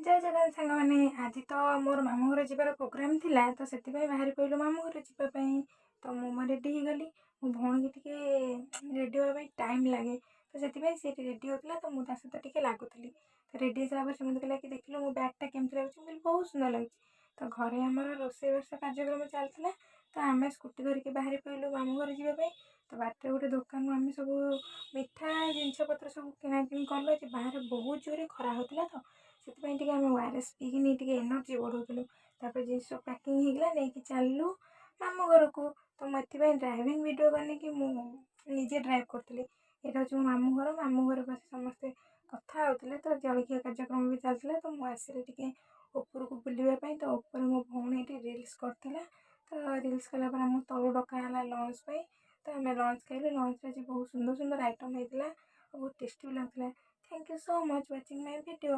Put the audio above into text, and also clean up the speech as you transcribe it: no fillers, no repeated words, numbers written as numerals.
ଜୟ ଜଗନ୍ନାଥ ସାଙ୍ଗମାନେ। ଆଜି ତ ମୋର ମାମୁଁ ଘର ଯିବାର ପ୍ରୋଗ୍ରାମ୍ ଥିଲା, ତ ସେଥିପାଇଁ ବାହାରି ପଡ଼ିଲୁ ମାମୁଁ ଘର ଯିବା ପାଇଁ। ତ ମୁଁ ମୋ ରେଡ଼ି ହେଇଗଲି। ମୋ ଭଉଣୀକି ଟିକେ ରେଡ଼ି ହେବା ପାଇଁ ଟାଇମ୍ ଲାଗେ, ତ ସେଥିପାଇଁ ସେ ରେଡ଼ି ହେଉଥିଲା, ତ ମୁଁ ତା ସହିତ ଟିକେ ଲାଗୁଥିଲି। ତ ରେଡ଼ି ହେଇସାରିଲା ପରେ ସେ ମୋତେ କହିଲା କି ଦେଖିଲୁ ମୋ ବ୍ୟାଗ୍ଟା କେମିତି ଲାଗୁଛି? ମୁଁ କହିଲି ବହୁତ ସୁନ୍ଦର ଲାଗୁଛି। ତ ଘରେ ଆମର ରୋଷେଇବାସ କାର୍ଯ୍ୟକ୍ରମ ଚାଲିଥିଲା, ତ ଆମେ ସ୍କୁଟି ଧରିକି ବାହାରି ପଡ଼ିଲୁ ମାମୁଁ ଘର ଯିବା ପାଇଁ। ତ ବାଟରେ ଗୋଟେ ଦୋକାନରୁ ଆମେ ସବୁ ମିଠା ଜିନିଷପତ୍ର ସବୁ କିଣାକିଣି କଲୁ। ଆଜି ବାହାରେ ବହୁତ ଜୋରେ ଖରା ହେଉଥିଲା, ତ ସେଥିପାଇଁ ଟିକେ ଆମେ ORS ପିଇକିନି ଟିକେ ଏନର୍ଜି ବଢ଼ଉଥିଲୁ। ତାପରେ ଜିନିଷ ପ୍ୟାକିଂ ହେଇଗଲା, ନେଇକି ଚାଲିଲୁ ମାମୁଁ ଘରକୁ। ତ ମୁଁ ଏଥିପାଇଁ ଡ୍ରାଇଭିଂ ଭିଡ଼ିଓ ବନେଇକି ମୁଁ ନିଜେ ଡ୍ରାଇଭ୍ କରୁଥିଲି। ଏଇଟା ହେଉଛି ମୋ ମାମୁଁ ଘର। ମାମୁଁ ଘର ବସି ସମସ୍ତେ କଥା ହେଉଥିଲେ, ତ ଜଳଖିଆ କାର୍ଯ୍ୟକ୍ରମ ବି ଚାଲିଥିଲା। ତ ମୁଁ ଆସିଲି ଟିକେ ଉପରକୁ ବୁଲିବା ପାଇଁ। ତ ଉପରେ ମୋ ଭଉଣୀ ଏଠି ରିଲ୍ସ କରିଥିଲା। ତ ରିଲ୍ସ କଲା ପରେ ଆମକୁ ତଳୁ ଡକା ହେଲା ଲଞ୍ଚ ପାଇଁ। ତ ଆମେ ଲଞ୍ଚ ଖାଇଲୁ। ଲଞ୍ଚରେ ଆଜି ବହୁତ ସୁନ୍ଦର ସୁନ୍ଦର ଆଇଟମ୍ ହେଇଥିଲା ଆଉ ବହୁତ ଟେଷ୍ଟି ବି ଲାଗୁଥିଲା। Thank you so much watching my video.